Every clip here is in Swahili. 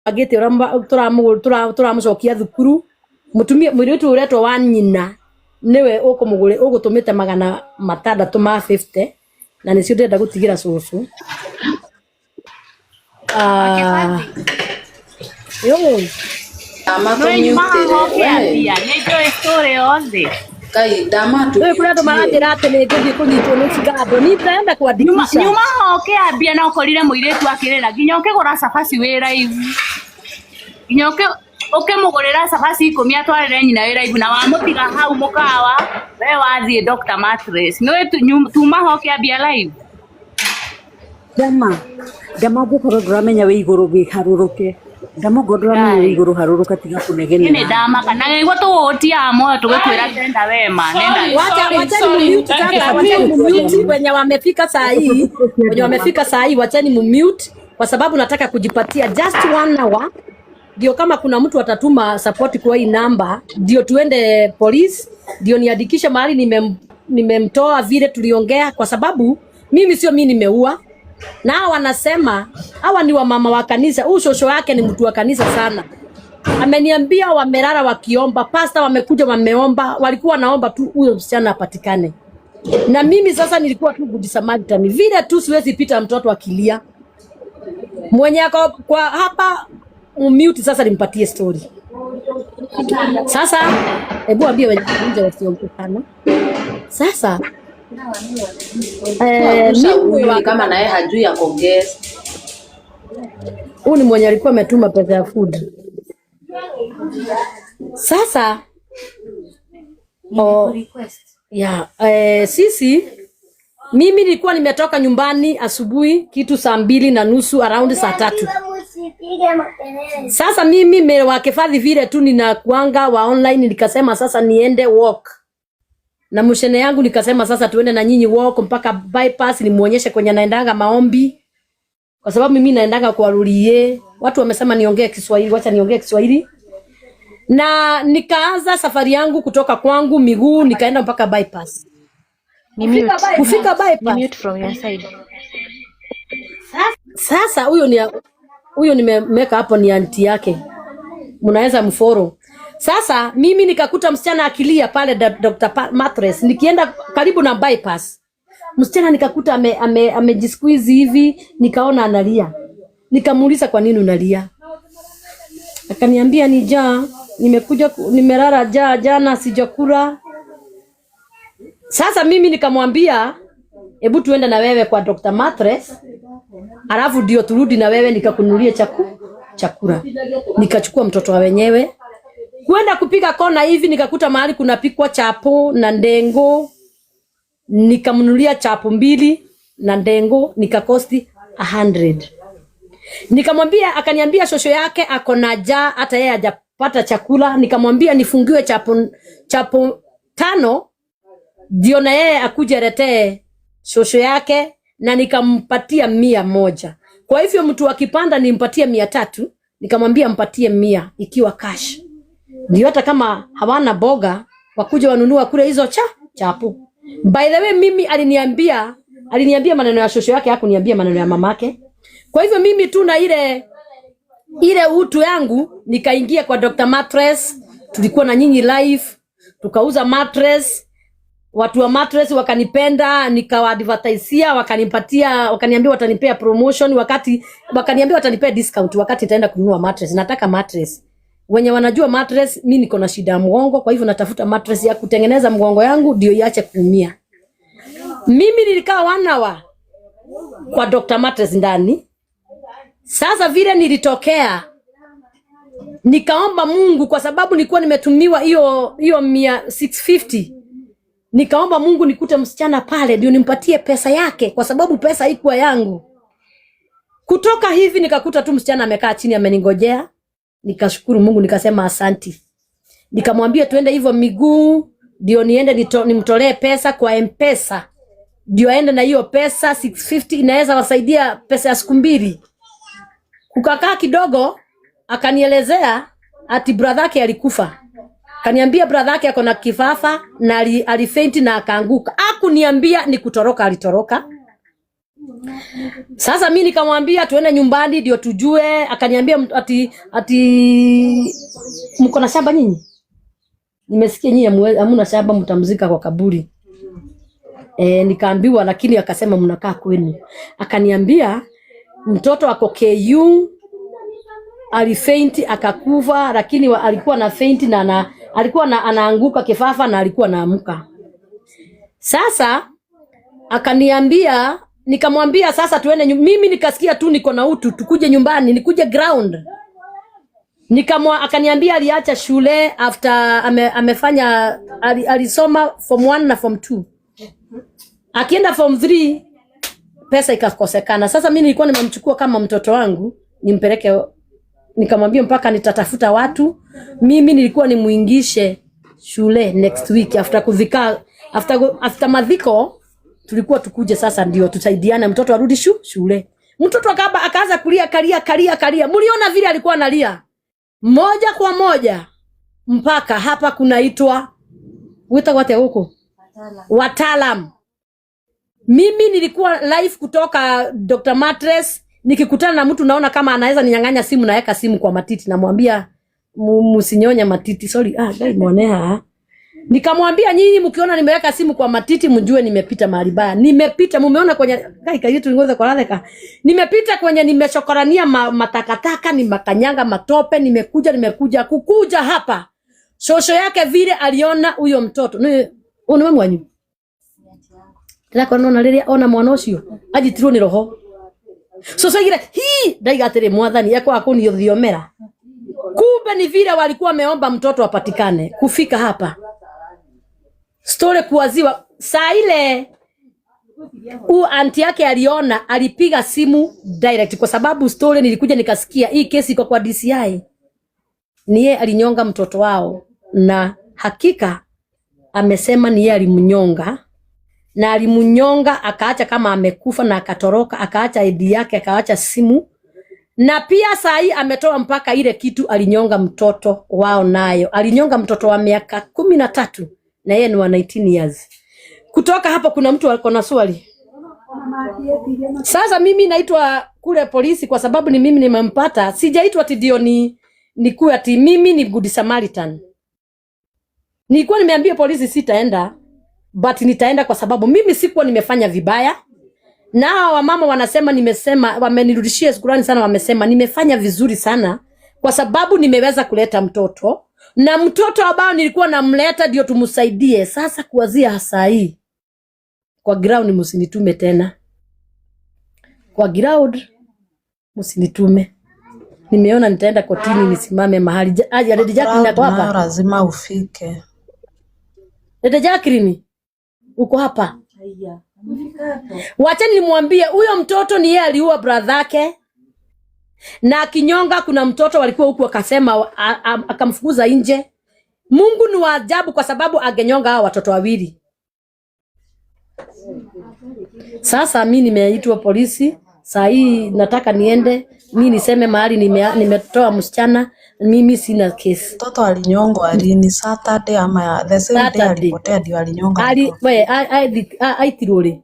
Tũbangĩte ũrĩa tũramũcokia thukuru. Mũtumia mũirĩtu ũretwo wa nyina nĩwe ũkũmũgũrĩ ũgũtũmĩte 650 na nĩcio ndĩrenda gũtigĩra cũcũ. Ah, yo. Nĩ Ndamatũmutĩre we. Ũkĩambia nĩ njũĩ story yothe. Kai. Rĩu kũrĩ andũ maranjĩra atĩ nĩ ngũthiĩ kũnyitwo nĩ cigando ni ndaenda Nyuma kuandikisha. nyuma ho ũkĩambia na ũkorire mũirĩtu akĩrĩra nginya ũkĩgũra cabaci wĩ live, nginya ũkĩmũgũrĩra cabaci 10 atwarĩre nyina wĩ live na wamũtiga hau mũkawa we wathiĩ Dr. Mattress nĩ tuma ho ũkĩambia live. Ndama, ndama, angĩkorwo ndũramenya wĩ igũrũ wĩharũrũke. Ndama, ongorwo ndũramenya wĩ Guy. igũrũ harũrũka, tiga Niĩ nĩ kũnegenera. ndamaka na nĩguo tũgũgũtiaga moyo tũgĩkwĩra tenda wema nenda. Wacha Sorry, wacheni sorry. mumute sasa, wacheni mumute wenye wamefika saa hii, wenye wamefika saa hii wacheni mumute kwa sababu nataka kujipatia just one hour, ndio kama kuna mtu atatuma support kwa hii namba, ndio tuende police, ndio niandikishe mahali nimemtoa vile tuliongea, kwa sababu mimi sio mimi nimeua. Na hawa wanasema hawa ni wamama wa kanisa. Huyu shosho yake ni mtu wa kanisa sana. Ameniambia wamelala wakiomba, pasta wamekuja wameomba, walikuwa wanaomba tu huyo msichana apatikane. Na mimi sasa nilikuwa tu good Samaritan, vile tu siwezi pita mtoto akilia. Mwenye ako kwa hapa umute sasa nimpatie story. Sasa hebu ambie wenye nje wasiongee sana. Sasa Agusha mimi huyu ni kama naye hajui ako guest. Huyu ni mwenye alikuwa ametuma pesa ya food. Sasa oh, ya sisi mimi nilikuwa nimetoka nyumbani asubuhi kitu saa 2:30, around saa 3. Sasa mimi mere wa Kifadhi vile tu ninakuanga wa online, nikasema sasa niende walk na mshene yangu, nikasema sasa tuende na nyinyi walk mpaka Bypass, nimuonyeshe kwenye naendanga maombi, kwa sababu mimi naendanga kwa Rurie. Watu wamesema niongee Kiswahili, wacha niongee Kiswahili. Na nikaanza safari yangu kutoka kwangu miguu, nikaenda mpaka Bypass. Ni mute. Kufika Ni Bypass mute from your side. Sasa huyo nimemweka hapo ni anti yake, mnaweza mfollow. Sasa mimi nikakuta msichana akilia pale Dr. Mattress, nikienda karibu na Bypass, msichana nikakuta amejisqueeze hivi, nikaona analia, nikamuuliza, "Kwa nini unalia?" Akaniambia ni njaa, nimekuja nimelala njaa jana, sijakula. Sasa mimi nikamwambia, "Hebu tuende na wewe kwa Dr. Mattress, alafu ndio turudi na wewe nikakununulia chakula." Nikachukua mtoto wa wenyewe kwenda kupiga kona hivi, nikakuta mahali kunapikwa chapo na ndengo, nikamnunulia chapo mbili na ndengo, nikakosti 100. Nikamwambia, akaniambia shosho yake ako na njaa, hata yeye hajapata chakula. Nikamwambia nifungiwe chapo tano ndio na yeye akuje aletee shosho yake, na nikampatia 100. Kwa hivyo mtu akipanda nimpatie 300, nikamwambia mpatie 100 ikiwa cash, ndio hata kama hawana boga wakuja wanunua kule hizo chapo. By the way, mimi aliniambia maneno ya shosho yake, hakuniambia maneno ya mamake. Kwa hivyo mimi tu na ile ile utu yangu nikaingia kwa Dr. Mattress, tulikuwa na nyinyi live, tukauza mattress. Watu wa mattress wakanipenda, nikawaadvertisia, wakanipatia, wakaniambia watanipea promotion wakati, wakaniambia watanipea discount wakati nitaenda kununua mattress. Nataka mattress. Wenye wanajua mattress, mi niko na shida ya mgongo, kwa hivyo natafuta mattress ya kutengeneza mgongo yangu ndio iache kuumia. Mimi nilikaa one hour kwa Dr. Mattress ndani. Sasa vile nilitokea nikaomba Mungu kwa sababu nilikuwa nimetumiwa hiyo hiyo 650. Nikaomba Mungu nikute msichana pale ndio nimpatie pesa yake, kwa sababu pesa haikuwa yangu. Kutoka hivi nikakuta tu msichana amekaa chini ameningojea. Nikashukuru Mungu, nikasema asanti. Nikamwambia tuende hivyo miguu ndio niende nimtolee pesa kwa M-Pesa, ndio aende na hiyo pesa 650 inaweza wasaidia pesa ya siku 2. Kukakaa kidogo akanielezea ati brother yake alikufa. Kaniambia brother yake ako na kifafa na alifaint na akaanguka. Hakuniambia ni kutoroka alitoroka. Sasa mi nikamwambia tuende nyumbani ndio tujue. Akaniambia ati mko na shamba nyinyi? Nimesikia nyinyi hamuna shamba, mtamzika kwa kaburi. E, nikaambiwa, lakini akasema mnakaa kwenu. Akaniambia mtoto ako KU alifaint akakufa, lakini alikuwa na faint na alikuwa na, anaanguka kifafa na alikuwa anaamka. Sasa akaniambia, nikamwambia sasa tuende mimi nikasikia tu niko na utu, tukuje nyumbani, nikuje ground. Akaniambia aliacha shule after amefanya alisoma form 1 na form 2. Akienda form 3 pesa ikakosekana. Sasa mimi nilikuwa nimemchukua kama mtoto wangu nimpeleke, nikamwambia mpaka nitatafuta watu. Mimi nilikuwa nimuingishe shule next week after kuzika, after madhiko tulikuwa tukuje sasa ndio tusaidiane mtoto arudi shule. Mtoto akaanza kulia kalia kalia kalia. Mliona vile alikuwa analia moja kwa moja mpaka hapa kunaitwa wita wate huko wataalam. Mimi nilikuwa live kutoka Dr. Mattress, nikikutana na mtu naona kama anaweza ninyang'anya simu, naweka simu kwa matiti, namwambia msinyonye matiti. Sorry, ah, guy mwonea. Nikamwambia nyinyi mkiona nimeweka simu kwa matiti mjue nimepita mahali baya. Nimepita, mumeona kwenye kai kai yetu ngoza kwa radheka. Nimepita kwenye nimeshokorania matakataka, nimakanyanga matope, nimekuja kukuja hapa. Shosho yake vile aliona huyo mtoto. Ni uno mwanyu. Ndĩrakorwo nona rĩrĩa ona mwana ũcio anyitirwo nĩ roho. Shosho aigire hi ndaiga atĩrĩ mwathani ekwaga kũniothiomera. Kumbe ni vile walikuwa wameomba mtoto apatikane. Kufika hapa story kuwaziwa saa ile huu anti yake aliona, alipiga simu direct, kwa sababu story nilikuja nikasikia hii kesi iko kwa DCI, ni yeye alinyonga mtoto wao, na hakika amesema ni yeye alimnyonga, na alimnyonga akaacha kama amekufa na akatoroka, akaacha ID yake, akaacha simu, na pia saa hii ametoa mpaka ile kitu alinyonga mtoto wao nayo. Alinyonga mtoto wa miaka 13 na yeye ni wa 19 years. Kutoka hapo kuna mtu alikuwa na swali. Sasa mimi naitwa kule polisi kwa sababu ni mimi nimempata. Sijaitwa ati ndio ni nikuwe ati mimi ni good Samaritan. Nilikuwa nimeambia polisi sitaenda, but nitaenda kwa sababu mimi sikuwa nimefanya vibaya. Na hawa wamama wanasema nimesema, wamenirudishia shukrani sana, wamesema nimefanya vizuri sana kwa sababu nimeweza kuleta mtoto, na mtoto ambao nilikuwa namleta ndio tumsaidie. Sasa kuanzia saa hii kwa ground msinitume tena, kwa ground msinitume. Nimeona nitaenda kotini nisimame mahali. Aja Lady Jacqueline ako Proud nayo hapa. lazima ufike. Lady Jacqueline uko hapa? Wacheni nimwambie huyo mtoto ni yeye aliua brother yake na akinyonga. Kuna mtoto walikuwa huku akasema akamfukuza nje. Mungu ni wa ajabu kwa sababu angenyonga hao watoto wawili. Sasa mi nimeitwa polisi saa hii, nataka niende mi niseme mahali nimetoa msichana. Mimi sina kesi. Mtoto alinyongwa lini? Saturday ama the same day Saturday alipotea ndio alinyonga ali mtoto? we aitirwo rĩ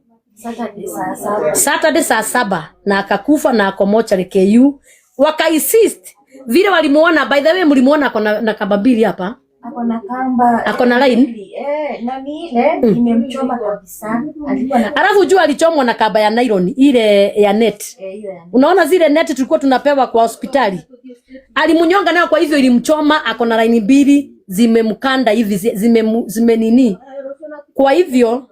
Saturday saa 7 na akakufa na ako mochari KU. Waka insist vile walimuona. By the way, mlimuona ako na kamba mbili hapa, Ako na kamba ako na line mbili eh, na ni ile imemchoma kabisa. Alikuwa na Alafu juu alichomwa na kamba ya nylon ile ya net. Eh, hiyo ya Unaona zile net tulikuwa tunapewa kwa hospitali, alimnyonga nayo, kwa hivyo ilimchoma. Ako na laini mbili zimemkanda hivi zime nini. Kwa hivyo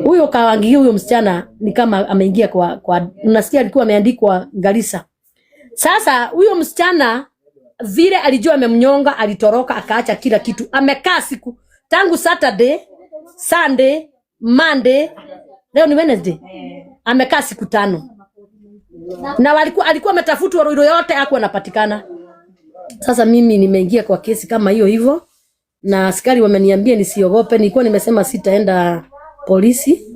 huyo kawangi, huyo msichana ni kama ameingia kwa unasikia alikuwa ameandikwa Garissa. Sasa huyo msichana vile alijua amemnyonga, alitoroka akaacha kila kitu. Amekaa siku tangu Saturday, Sunday, Monday, leo ni Wednesday. Amekaa siku 5 na alikuwa ametafutwa Ruiru yote hakuwa anapatikana. Sasa mimi nimeingia kwa kesi kama hiyo hivyo, na askari wameniambia nisiogope. Nilikuwa nimesema sitaenda polisi,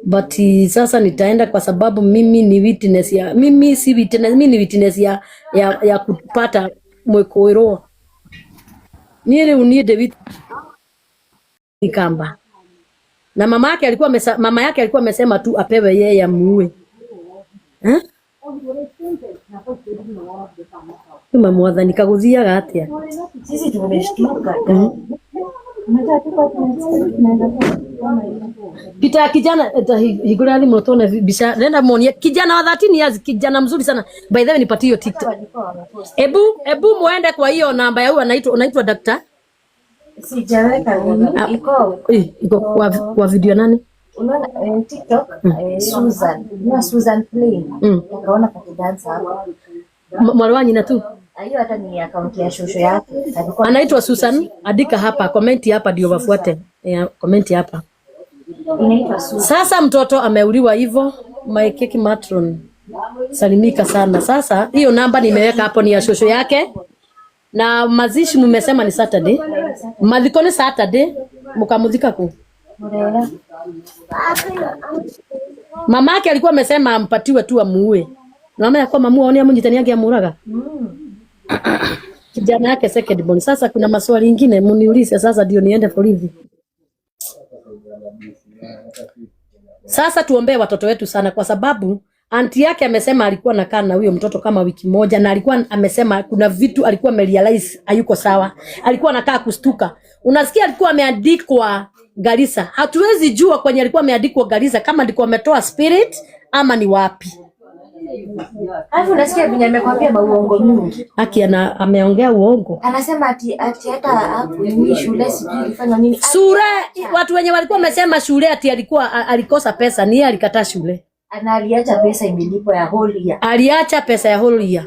but sasa nitaenda kwa sababu mimi ni witness ya, mimi si witness, mimi ni witness ya kupata mwikuirwo. Niĩ rĩu niĩ ndĩ witness kamba. Na mama yake alikuwa amesema tu apewe yeye amuue. Eh? Tuma mwathani kaguthiaga atia? Sisi tumeshtuka. Pita kijana higura thimu tuone mbica nenda muonie kijana wa 13 years, kijana mzuri sana. By the way, nipatie hiyo TikTok. Ebu muende kwa hiyo namba ya huyu anaitwa Dr. Sijaweka nini. Iko Iko kwa video nani? Unaona TikTok Susan. Unaona Susan Plain. Ukaona kakidansa hapo. Mwarĩ wa nyina tu. Hiyo hata ni akaunti ya shosho yake. Alikuwa Anaitwa Susan. Andika hapa, komenti hapa ndio wafuate. Yeah, komenti hapa. Inaitwa Susan. Sasa mtoto ameuliwa hivyo, my cake matron. Salimika sana. Sasa hiyo namba nimeweka hapo ni ya shosho yake. Na mazishi mmesema ni Saturday. Mathiko ni Saturday, mukamuthika ku. Murera. Mama yake alikuwa amesema ampatiwe tu amuue. Na mama yako mamu aone amunyitani yake amuraga. Kijana yake second born. Sasa kuna maswali ingine muniulize sasa ndio niende polisi. Sasa tuombee watoto wetu sana kwa sababu anti yake amesema alikuwa anakaa na huyo mtoto kama wiki moja, na alikuwa amesema kuna vitu alikuwa amerealize hayuko sawa. Alikuwa anakaa kustuka. Unasikia alikuwa ameandikwa Garissa. Hatuwezi jua kwenye alikuwa ameandikwa Garissa kama alikuwa ametoa spirit ama ni wapi. Alafu unasikia venye amekwambia mauongo mingi. Haki ameongea uongo. Anasema ati hata hakuingi shule sijui ilifanywa nini. Sura watu wenye walikuwa wamesema shule ati alikuwa alikosa pesa, ni yeye alikataa shule. Ana aliacha pesa imelipwa ya whole year. Aliacha pesa ya whole year.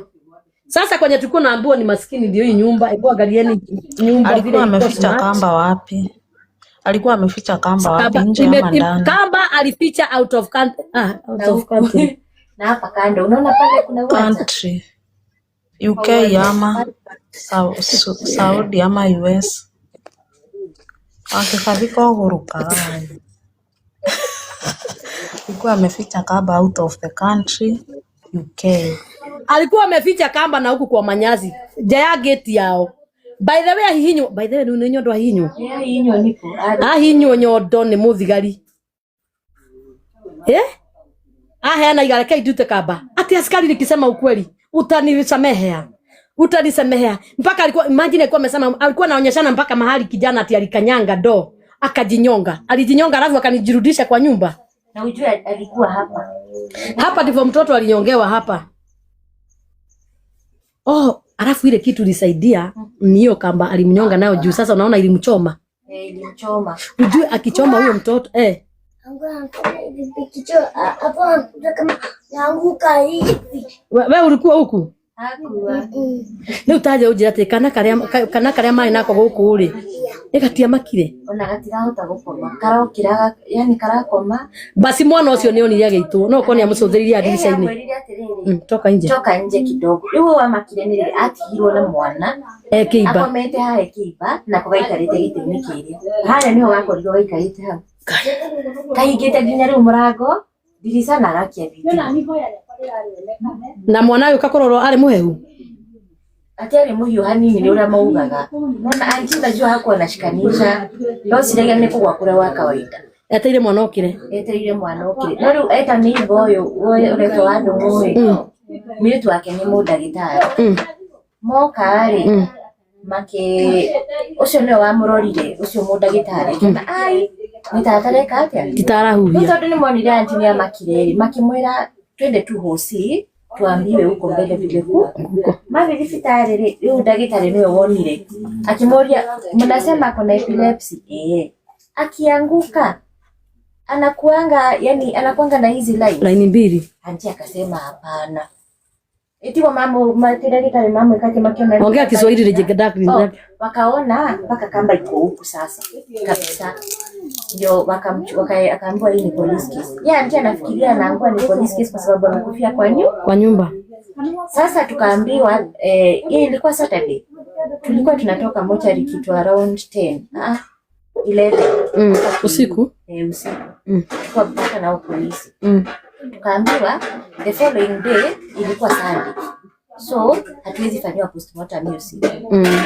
Sasa kwenye tulikuwa naambiwa ni maskini ndio hii nyumba, hebu angalieni nyumba vile Alikuwa ilikuwa ameficha smart. kamba wapi? Alikuwa ameficha kamba wapi? Kamba, Nje ama ndani? kamba alificha out of country. Out Na of huku. country. Na hapa kando unaona pale kuna uwanja. Country. UK ama Saudi ama US. Wakikabika uguruka. Alikuwa ameficha kamba out of the country, UK. Alikuwa ameficha kamba na huku kwa manyazi. Nja ya gate yao. By the way ahihinywo, by the way nĩ nyondo ahihinywo. Yeah, inyo nipo. Ahihinywo nyondo nĩ mũthigari. Eh? Aheana igara kai ndute kamba. Ati askari nikisema ukweli utanisamehea. Utanisamehea. Mpaka alikuwa imagine alikuwa amesema alikuwa anaonyeshana mpaka mahali kijana ati alikanyanga do akajinyonga. Alijinyonga alafu akanijirudisha kwa nyumba. Na ujue alikuwa hapa. Hapa ndipo mtoto alinyongewa hapa. Oh, alafu ile kitu ilisaidia ni hiyo kamba alimnyonga nayo juu sasa unaona ilimchoma. Ilimchoma. Ujue akichoma huyo mtoto We ulikuwa huku? Hakuwa. Rĩu taja ũnjĩre atĩ kana karia marĩ nako gũkũ rĩ ĩgatiamakire. Ona gatirahota gũkoma. Karokira, yani karakoma. Basi mwana ũcio nĩ onire agĩitwo no ũkorwo nĩ amũcũthĩrĩirie ndirica-inĩ. Amwĩrire atĩrĩrĩ. Toka nje. Toka nje kidogo. Rĩu wamakire nĩ rĩrĩ atigirwo na mwana. Kĩimba. Akomete harĩa kĩimba na ko gaikarĩte gĩtĩ-inĩ kĩrĩa. Harĩa nĩho gakorirwo gaikarĩte hau. Kahingĩte nginya rĩu mũrango, ndirica na agakia thitima. Na mwana ũyũ kakororwo arĩ mũhehu. Ati arĩ mũhiũ hanini nĩ ũrĩa maugaga. Nona anti unajua hakuwa anashikanisha. No ciragia nĩ kũgwa kũrĩa wa kawaida. Eteire mwana okire. Etereire mwana okire. No rĩu eta neighbor ũyũ ũretwo wa Ndũng'ũ ĩ. Mũirĩtu wake nĩ mũndagĩtarĩ. Moka rĩ makĩ ũcio nĩwe wamũrorire ũcio mũndagĩtarĩ akĩona ai nĩ tata areka atĩa. Titarahuhia. Rĩu tondũ nĩmonire anti nĩamakire rĩ makĩmwĩra twende tu hosi tuambiwe huko mbele vile kuko. Mathi thibitarĩ rĩ rĩu ndagĩtarĩ nĩwe wonire akĩmũria mnasema ako na epilepsy akianguka anakuanga yani anakuanga na hizi line Laini mbili. Anti akasema hapana. Etiwa mama ndagĩtarĩ mamwĩkate makiona Ongea Kiswahili rejea dark. Oh, wakaona mpaka kamba iko huku sasa kabisa. Ndio akaambiwa hii ni police case. Yeye anti anafikiria anaambiwa ni police case kwa sababu amekufia kwa Kwa nyumba. Sasa tukaambiwa hii ilikuwa Saturday. Tulikuwa tunatoka mochari kitu around 10. 11. Usiku? Usiku. Tulikuwa mpaka nao polisi. Tukaambiwa the following day ilikuwa Sunday. So hatuwezi fanyiwa postmortem hiyo siku.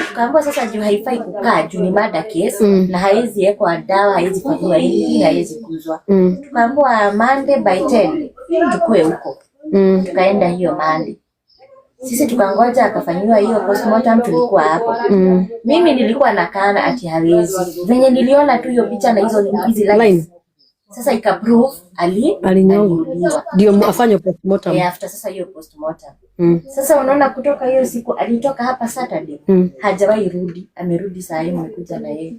Tukaambiwa sasa juu haifai kukaa juu ni murder case na haiwezi wekwa dawa, haiwezi fanyiwa anything, haiwezi kuzwa. Tukaambiwa Monday by 10 tukue huko. Tukaenda hiyo Monday. Sisi tukangoja akafanyiwa hiyo postmortem, tulikuwa hapo. Mimi nilikuwa nakana ati hawezi. Venye niliona tu hiyo picha na hizo hizi lines. Line. Sasa ikaprove Alinyongwa. aliuliwa. Ndio afanye postmortem. Eh, after sasa hiyo postmortem. Sasa unaona kutoka hiyo siku alitoka hapa Saturday. Hajawahi rudi, amerudi saa hii mmekuja na yeye.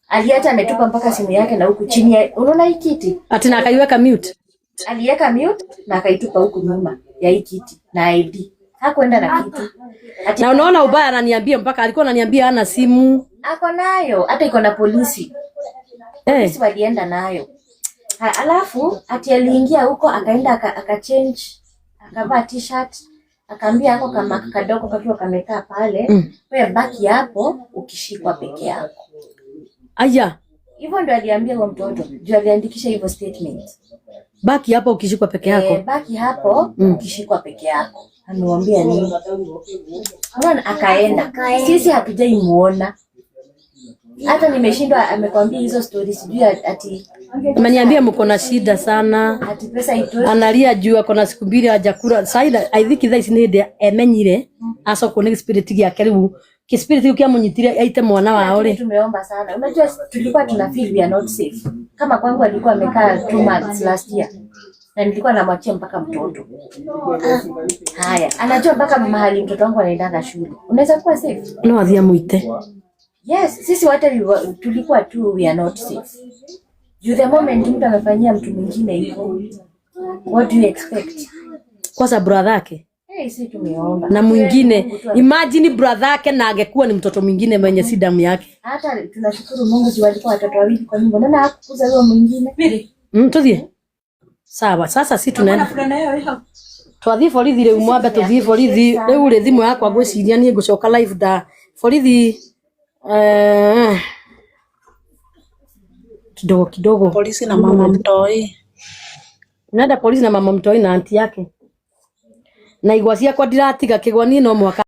Aliacha ametupa mpaka simu yake na huku chini ya, unaona hii kiti? Ati na akaiweka mute. Aliweka mute na akaitupa huku nyuma ya hii kiti na ID. Hakuenda na kitu. Ati Na unaona ubaya, ananiambia mpaka alikuwa ananiambia hana simu. Ako nayo, hata iko na polisi. Polisi walienda nayo. Alafu ati aliingia huko akaenda akachange, akavaa t-shirt, akaambia ako kama kadogo kakiwa kamekaa pale, wewe baki hapo ukishikwa peke yako. Aya, Hivyo ndio aliambia huyo mtoto, juu aliandikisha hivyo statement. Baki hapo ukishikwa peke yako. Eh, baki hapo ukishikwa peke yako. Amemwambia nini? Unaona, akaenda. Sisi hatujai muona. Hata nimeshindwa, amekwambia hizo stories sijui ati Ameniambia mko na shida sana. Ati pesa itoshi. Analia juu ako na siku mbili hajakula. Sai I think thaa ici nĩ hĩndĩ emenyire acokwo nĩ spirit gĩake rĩu kĩspirit kĩu kĩamũnyitire aite mwana wao Lakini rĩ. Tumeomba sana. Unajua tulikuwa tuna feel we are not safe. Kama kwangu alikuwa amekaa 2 months last year na nilikuwa namwachia mpaka mtoto. Haya, anajua mpaka mahali mtoto wangu anaendanga shule. Unaweza kuwa safe? No athiĩ amũite. Yes, sisi wote tulikuwa tu we are not safe. Juu the moment mtu amefanyia mtu mwingine hivyo, what do you expect? Kwanza brother yake Hey, sisi tumeomba. Na mwingine. Mungu tu Imagine brother yake na angekuwa ni mtoto mwingine mwenye si damu yake. Hata tunashukuru Mungu juu walikuwa watoto wawili kwa nyumba. Unaona hakukuza huyo mwingine. Tuthiĩ sawa. Sasa si tunaenda twathiĩ borithi rĩu, mwambe tũthiĩ borithi rĩu rĩ. Thimũ yakwa ngwĩciria niĩ ngũcoka live da borithi, kidogo kidogo. Polisi na mama mtoi. Naenda polisi na mama mtoi na anti yake na igwa ciakwa ndiratiga kĩgwa niĩ no mwaka.